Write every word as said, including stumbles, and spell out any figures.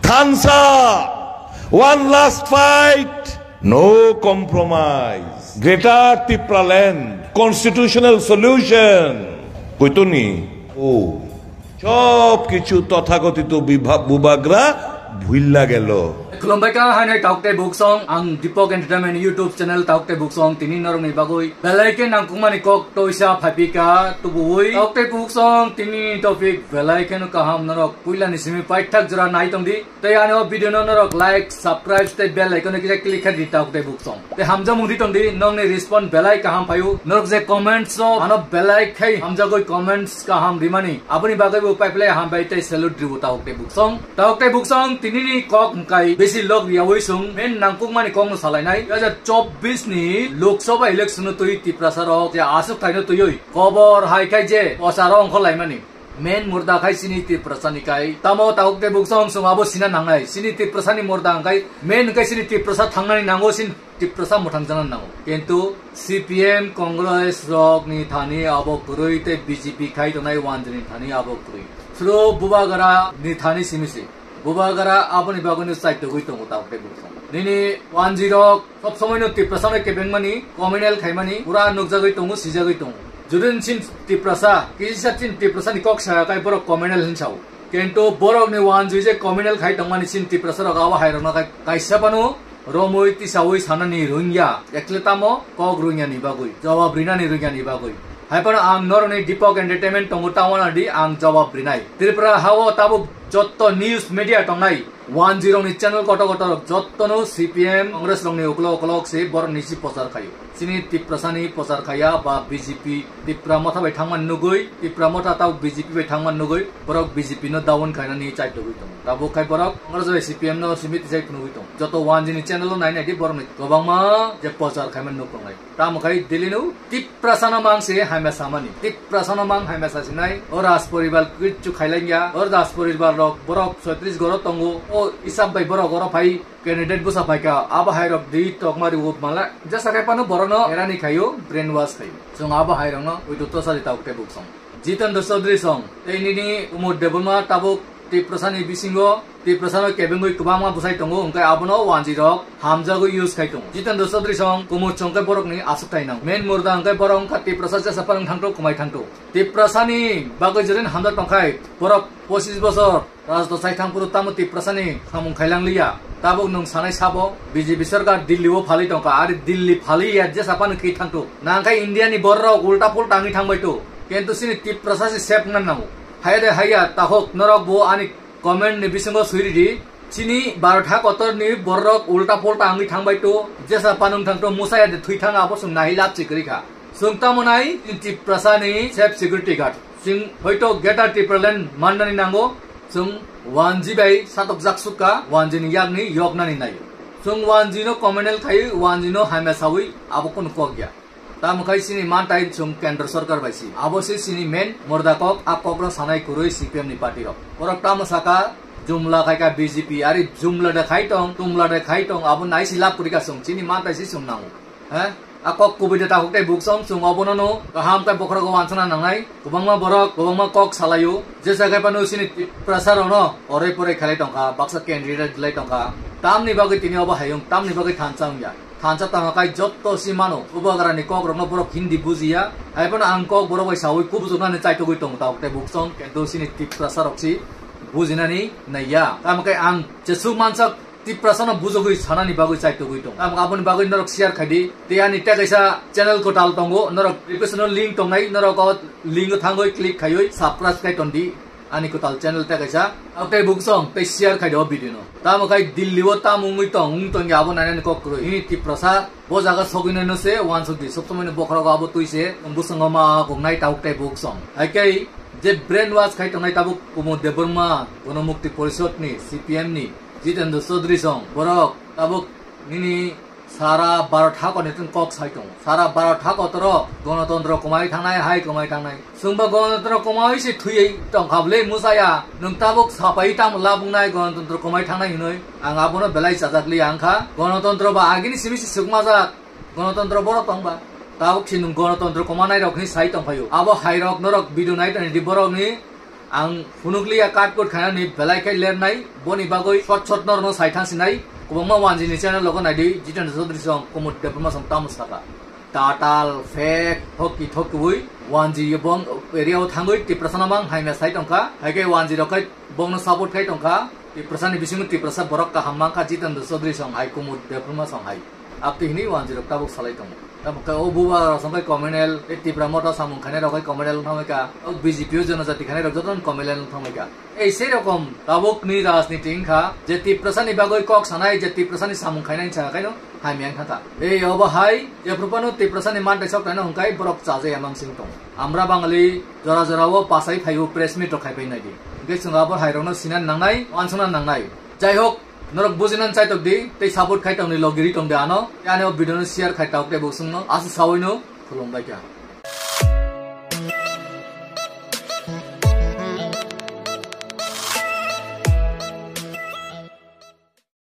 Thansa, one last fight, no compromise. Greater Tipraland, constitutional solution. Kuituni, oh, সব কিছু তথাকথিত বিভা-, বুবাগ্রা ভুইল্লা গেল। Khulumbai ka hainai Tauk tei Buksong, ang Deepak Entertainment YouTube channel Tauk tei Buksong, tini norokni bagwi belai khe nangkukmani kok toisa phaipika tubuwi. Tauk tei Buksong, tini topic belai kheno kaham, norok puilani simi paithak jora nai tongdi. Tei ani o video no norok like, subscribe tei bell icon no kisa click khe di Tauk tei Buksong. Tei hamjakmung ri tongdi, nokni respond belai kaham phaio. Norok je comments o ano belai khai hamjagwi comments kaham rimani. Aboni bagwi bo paiphlai hambai tei salute ribo Tauk tei Buksong. Tauk tei Buksong tinini kok hwnkhe besi log riyawi sung main nangkukmani kokno salainai. Dui hazar chobbish ni Lok Sabha election no twi Tiprasa rok je aswk thaino twiwi kobor hai khai je pocharo ongkhorlaimani. Main murda khai chini Tiprasa ni khai. Tamo Tauk tei Buksong sung abo sina nangnai. Chini Tiprasa ni murda hwnkhe main hwnkhe chini Tiprasa thangnani nango, chini Tiprasa mwthang jana nango. Kintu C P M, Congress rok ni thani abo kwrwi tei B J P khai tongnai one G ni thani abo kwrwi. Sro Bubagra ni thani simi se. Bubagra aboni bagwi no chaitogwi tongo Tauk tei Buksong. Nini one G rok sob somoi no Tiprasa no kebengmani, communal khaimani, pura nukjagwi tongo, sijagwi tongo. Judin chin Tiprasa, kisa chin Tiprasa ni kok saya kai borok communal hin sao. Kintu borok ni one G je communal khai tongmani chin Tiprasa rok abo hai rok no kai kaisa pano romwi tisawi sanani rwngya, ekle tamo kok rwngya ni bagwi, jawab rinani rwngya ni bagwi. Hai phano ang norokni Deepak Entertainment tongo, tamo nadi ang jawab rinai. Tripura hao tabuk jotto news media tongnai, one G rokni channel kotor kotor rok jottono C P M, Congress rokni uklok uklok se borok nisi pochar khaio. Chini Tiprasani pochar khaiya ba B J P Tipra Motha bai thangmani nugui, Tipra Motha tabuk B J P bai thangmani nugui, borok B J P no down khainani chaitogwi tongo. Tabuk khai borok Congress bai C P M no simi tisai phunugwi tongo. Joto one G ni channel o nai nai di borokni kwbangma je pochar khaimani nuk tongnai. Tamo khai Delhi no Tiprasano mang se hamya samani. Tiprasano mang hamya sasinai. O Raj poribar kichu khailangya. O Raj poribar rok borok soitrish goro tongo. O isab bai borok oro phai candidate bwsa phaikha. Abo hai rok di tokma riwo mala. Jesa khai pano borokno erani khaio, brainwash khaio. Chwng abo hai rokno uidu tosa di Tauk tei Buksong. Jitendra Chaudhary song, tei nini Kumud Debbarma tabuk Tiprasani bisingo Tiprasano kebengwi kwbangma bwsai tongo, hwnkhe abono one G rok hamjagwi use khai tongo. Jitendra Chaudhary song Kumud song khe borokni aswk thai nang. Main murda hwnkhe borok wngkha Tiprasa jesa phano thangto, kwmai thangto. Tiprasani bagwi jerin hamjak tongkhai borok pochis bosor Rajdo sai thangphuru tamo Tiprasani samung khailang liya. Tabuk nwng sanai sabo B J P sarkar Delhi o phalwi tongkha, ari Delhi phaliya jesa phano khe thangto. Nangkhe India ni borok ulta pulta wngwi thangbai to. Kintu chini Tiprasa se sep wngna nango. Haya de haya, tahok norok bo ani comment ni bisingo sui ridi. Chini Bharat ha kotor ni borok ulta pulta wngwi thangbai to. Jesa phano wng thangto, musaya de thwi thang abo chwng nahi lab si kwrwi kha. Chwng tamo nai Tiprasa ni safe security guard. Chwng hoito Greater Tipraland mannani nango, chwng one G bai satokjak sukha, one G ni yakni yoknani naio. Chwng one G no communal khai, one G no hamya sawi, abo kunu kok ya. Tamo khai chini mantai chwng kendro sarkar bai si. Abo se chini main murda kok, a kok no sanai kwrwi C P M ni party rok. Borok tamo saka, jumla khai kha B J P, ari jumla de khai tong, tumla de khai tong, abo nai si lab kwrwi kha chwng, chini mantai si chwng nango. He? A kok kubui de takhuk tei buksong, chwng obono no kaham khe bokhorogo wansana nangnai. Kwbangma borok, kwbangma kok salaio. Jesa khe phano chini Tiprasa rokno oroi poroi khlai tongkha, baksa candidate lai tongkha. Tamni bagwi tini obo hayung, tamni bagwi thansa wngya. Thansa tangma khai jotto si mano. Bubagrani kok rokno borok Hindi bujiya. Hai phano ang kok borok bai sawi kubujuknani chaitogwi tongo takhuk tei buksong, kintu chini Tiprasa rok si bujinani naiya. Tamo khe ang jesuk mansak Tiprasano bujogwi sanani bagwi chaitogwi tongo. Tamo aboni bagwi norok share khai di. Tei ani tei kaisa channel kwtal tongo. Norok description o link tongnai. Norok o link o thangwi click khaiwi subscribe khai tondi. Ani kwtal channel tei kaisa. Tei buksong tei share khai di o video no. Tamo khai Delhi o tamo wngwi tong, wng tongya abo nainani kok kwrwi. Nini Tiprasa bo jaga sogwi nai no se wansuk di. Sob somoi no bokhorogo abo twi se. Busungo ma kok nai takhuk tei buksong. Hai khe je brainwash khai tongnai tabuk Kumud Debbarma, Ganamukti Porishod ni, C P M ni, Jitendra Chaudhary song, borok tabuk nini sara Bharat hakor ni tun kok sai tongo. Sara Bharat hakor toro Ganatantro kwmai thangnai, hai kwmai thangnai. Chwngba Ganatantro kwmai se thwiwi tongkha bwle musaya. Nwng tabuk sapai tamo labwngnai Ganatantro kwmai thangnai hinwi. Ang abono belai chajak liya wngkha. Ganatantro ba agini simi se swkmajak. Ganatantro borok tongba. Tabuk se nwng Ganatantro kwmanai rok hinwi sai tongphaio. Abo hai rok norok video nai tongdi borok ni Ang phunukliya cut cut khainani belai khe lernai, boni bagwi short short norno sai thangsinai, kwbangma wanjini channel logo naidi, Jitendra Chaudhary song, Kumud Debbarma song tamo saka. Tatal, fake, thoki thokiwi, wanji bong area o thangwi Tiprasano mang haimya sai tongkha, haikhe wanji rok khai bongno support khai tongkha, Tiprasani bisingo Tiprasa borok kaham mankha Jitendra Chaudhary song hai, Kumud Debbarma song hai. Abtwi hinwi wanjirok tabuk salai tongo. Tamo khe o buba rok song khe communal, tei Tipra Motha samung khainai rok khe communal wng thangwi kha. O B J P o jonojati khainai rok jotono communal wng thangwi kha. Ei sei rokom tabukni rajniti wngkha je Tiprasani bagwi kok sanai, je Tiprasani samung khainai wngsa khaino hamya wngkha kha. Ei obo hai jephru phano Tiprasani mantai sok taino hwnkhe borok chajaya mansing tongo. Amra Bangali jora jora o pasai phaibo press meet rok khaipai naidi. Hwnkhe chwng abo hai rokno sinani nangnai, wansukna nangnai. Jai hok, norok bujinani chaitok di, tei support khai tongni logiri tongdi ano, tei ani o video no share khai tok tei bo chwngno aswk sawino khulumbai kha.